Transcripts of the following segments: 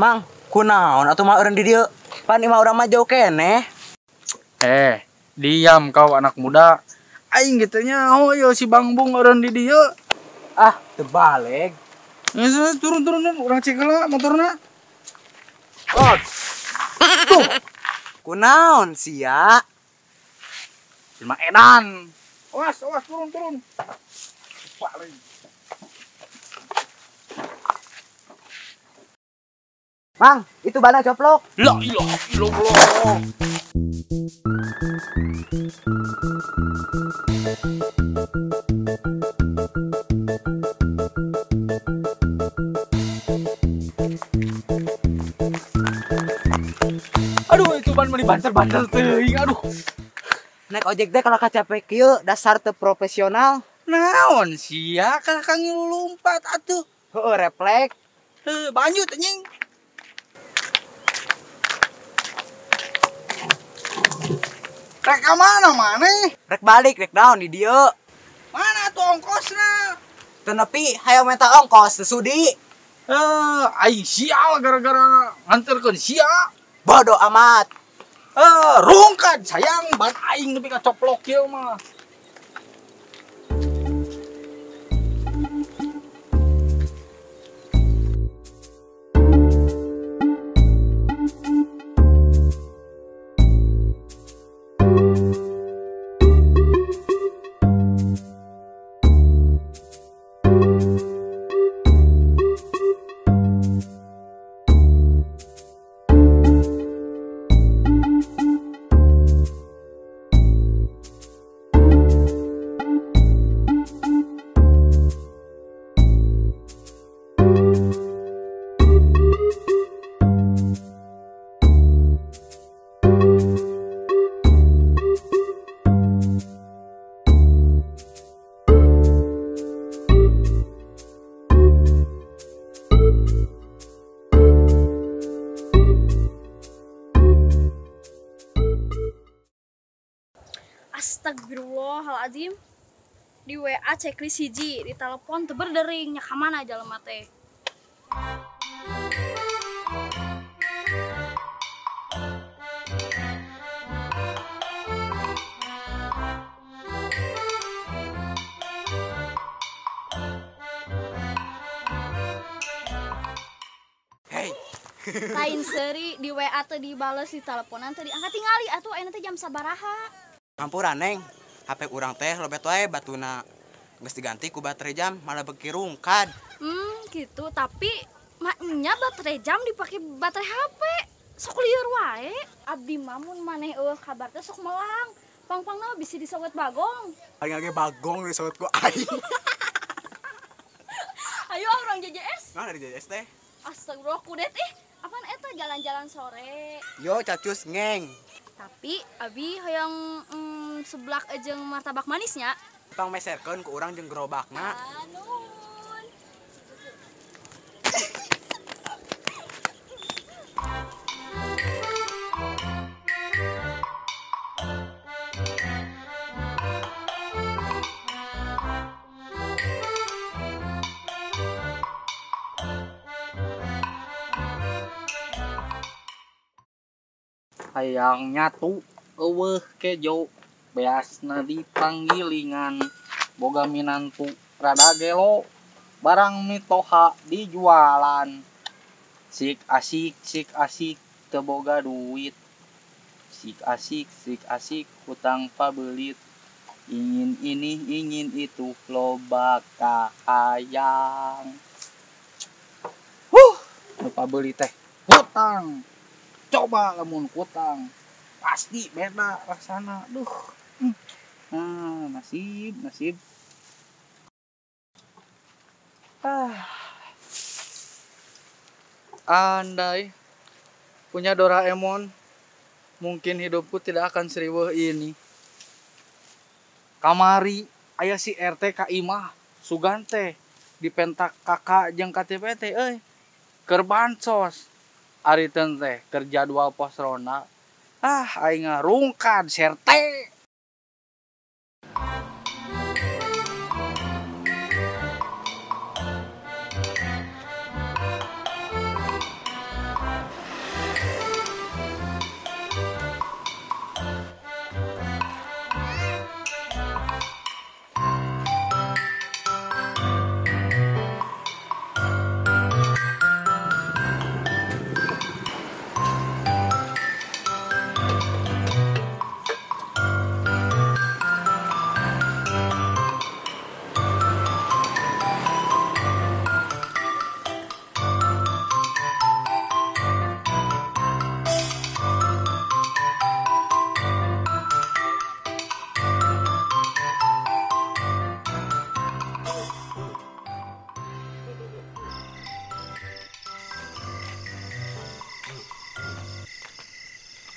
Mang, kunaon atuh mah eureun di dieu? Pan imah urang mah jauh keneh. Diam kau anak muda. Aing gitu nyaho yo si Bang Bung eureun di dieu. Ah, teu baleg. Turun turun urang cek heula motorna. Oh. Tuh. Kunaon sia? Jelema edan. Awas, awas turun turun. Balik. Mang, itu bana coplok. La ilaha illallah. Aduh, itu ban meni banter-banter teuing. Aduh. Naik ojek deh kalau capek kieu, dasar teu profesional. Naon sia kalah kang lompat atuh. Heueuh, refleks. Heuh, banjut anjing. Rek ka mana maneh? Rek balik, rek naon di dieu. Mana tuh ongkosna? Teu nepi hayo minta ongkos teu sudi. Aing sial gara-gara nganterkeun sia. Bodoh amat. Rungkad sayang ban aing nepi ka coplok kieu mah. Astagfirullahaladzim. Di WA checklist hiji, di telepon teu berdering, nya ka mana jelema teh. Hey. Lain seuri di WA teu dibales, di teleponan teu diangkat, tingali atuh ayeuna teh jam sabaraha. Hampura neng, HP urang teh lobet wae batuna. Geus diganti ku baterai jam malah beuki rungkad. Gitu, tapi maknya baterai jam dipake baterai HP. Sok lieur wae. Abdi mah mun maneh eueuh kabar teh sok melang. Pang-pangna bisi disowet bagong. Paling ge bagong disowet ku aing. Ayo urang JJS. Mana di JJS teh? Astagfirullah kudet ih. Apaan eta jalan-jalan sore? Yo cacus ngeng. Tapi abi hoyong seblak jeung martabak manisnya. Pang meserkeun ku urang jeung gerobakna. Nuhun. Hayang nyatu eueuh kejo beasna dipanggilingan boga minantu rada gelo barang mitoha dijualan sik asik teu boga duit sik asik hutang pabelit ingin ini ingin itu loba kahayang. Huh, nu pabelit teh hutang. Coba lamun kutang pasti beda rasana. Duh. Nah, nasib nasib. Andai punya Doraemon, mungkin hidupku tidak akan seriweuh ini. Kamari aya si RT ka imah sugan teh dipentak kakak jeung KTP teh euy keur bansos. Ari teh keur jadwal pos ronda. Ah, aing ngarungkad serte.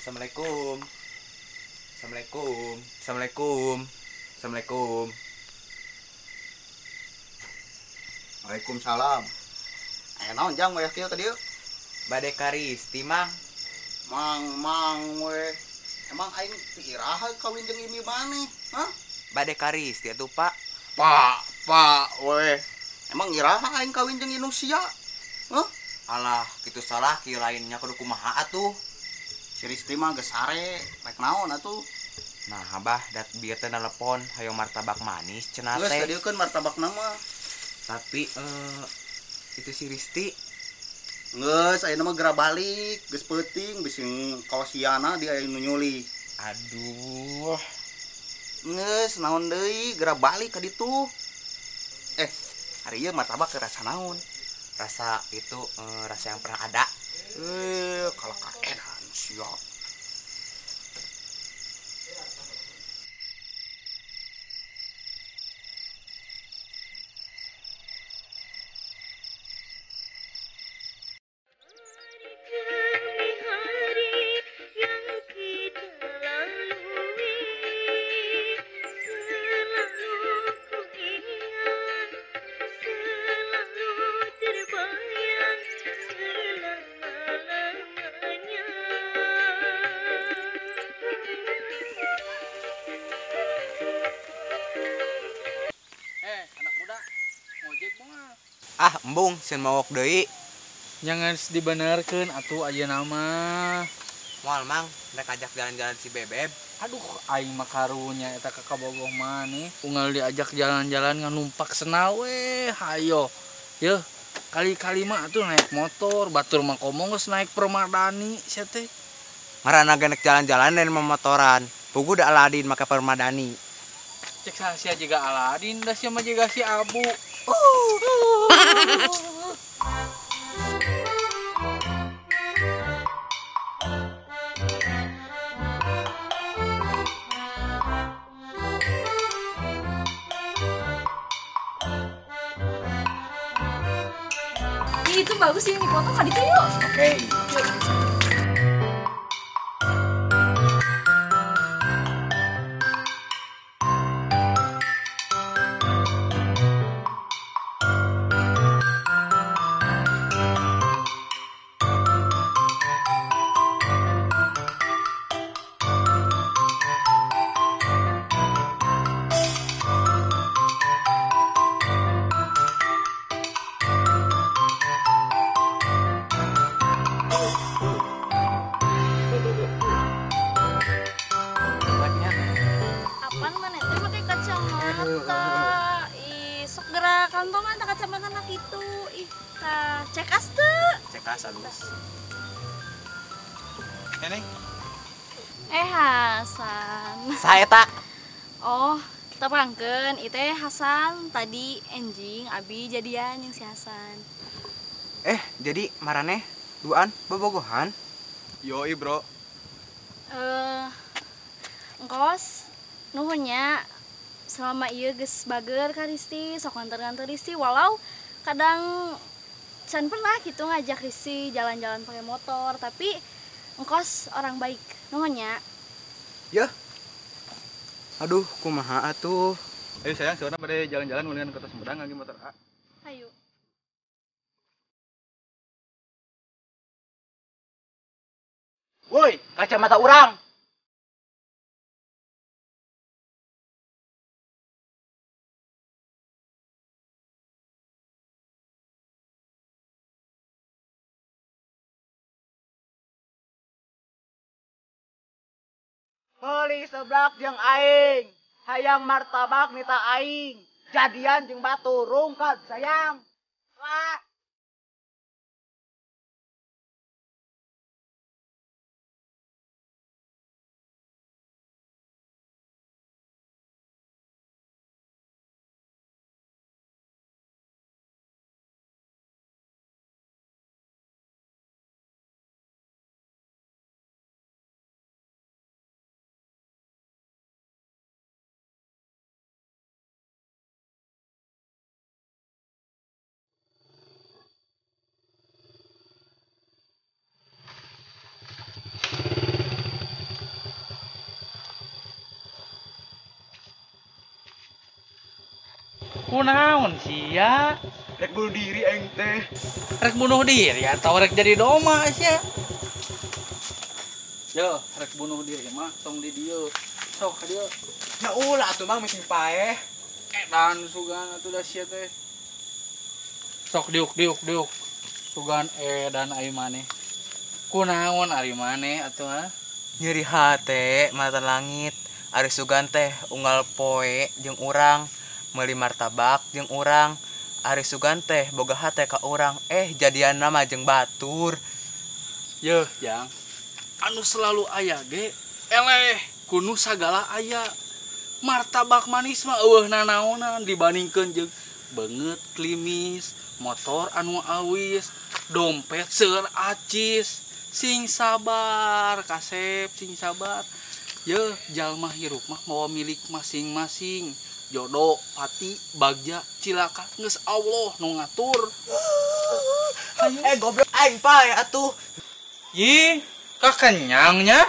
Assalamualaikum. Assalamualaikum. Assalamualaikum. Assalamualaikum. Waalaikumsalam. Aya naon jang wayah kieu ka dieu? Bade ka Risti, Mang. Mang we. Emang aing iraha kawin jeung imi maneh, hah? Bade ka Risti atuh, Pak. Pak we. Emang iraha aing kawin jeung indung sia? Hah? Alah, kitu salah kieu lainnya kudu kumaha atuh. Si Risti mah geus sare, rek naon atuh? Nah, Abah, dat bieu teh nelepon hayang martabak manis cenah Geus teh. tadiekeun martabakna mah. Tapi itu si Risti geus ayeuna mah geura balik, geus peuting bisi kawasiana dia aya nu nyuli. Aduh. Geus naon deui geura balik ka ditu. Hari ieu martabak rasa naon? Rasa itu rasa yang pernah ada. Kalau kaedan siap. Ah, embung sieun mawok deui. Jangan dibenerkeun atuh ayeuna mah. Moal Mang, rek ajak jalan-jalan si Bebeb. Aduh, aing mah karunya eta ka kabogoh maneh. Unggal diajak jalan-jalan nganumpak senal we, hayo. Yeuh, kali-kali mah atuh naik motor, batur mah komo geus naik permadani sia teh. Ngaranna ge nek jalan-jalan dan memotoran. Puguh da Aladin make permadani. Cek sia jiga Aladin, da sia mah jiga si Abu. Itu bagus sih ini foto kali itu yuk. Oke. Apaan mana teh pakai kacamata? Ih, sok gerak kantongan tak kacamata nak itu. Ih, tah cekas teu. Cekas alus. Neng. Hasan. Saha eta? Oh, tepangkeun ieu teh Hasan tadi enjing abi jadian jeung si Hasan. Jadi maraneh duaan bobogohan? Yoi, bro. Engkos nuhunnya selama ieu geus bager ka Risti, sok nganter-nganter Risti walau kadang can pernah gitu ngajak Risti jalan-jalan pakai motor, tapi engkos orang baik. Nuhunnya. Yeuh. Aduh, kumaha atuh? Ayo sayang, sekarang pada jalan-jalan mendingan ke kota Sumedang lagi motor A. Ayo. Woi, kacamata urang. Beli seblak jeung aing, hayang martabak nita aing, jadian jeung batu rungkad sayang. Wah. Kunaon sia? Rek bunuh diri aing teh. Rek bunuh diri atau rek jadi doma sia? Yo, rek bunuh diri mah tong di dieu. Sok ka dieu. Ya ulah atuh Mang mesti paeh. Edan sugan atuh da sia teh. Sok diuk diuk diuk. Sugan edan ai maneh. Kunaon ari maneh atuh ha? Nyeri hate mata langit. Ari sugan teh unggal poe jeung urang, meuli martabak jeung urang. Ari sugan teh boga hate ka urang, jadian nama jeung batur. Yeuh, Jang. Anu selalu aya ge eleh kunu sagala aya. Martabak manis mah eueuh nanaonan dibandingkeun jeung beungeut klimis, motor anu awis, dompet seueur acis. Sing sabar kasep, sing sabar. Yeuh, jalma hirup mah mawa milik masing-masing. Jodoh, pati, bagja, cilaka, geus Allah nu ngatur. Ayo. Goblok aing pae atuh. Ih, kakenyangnya.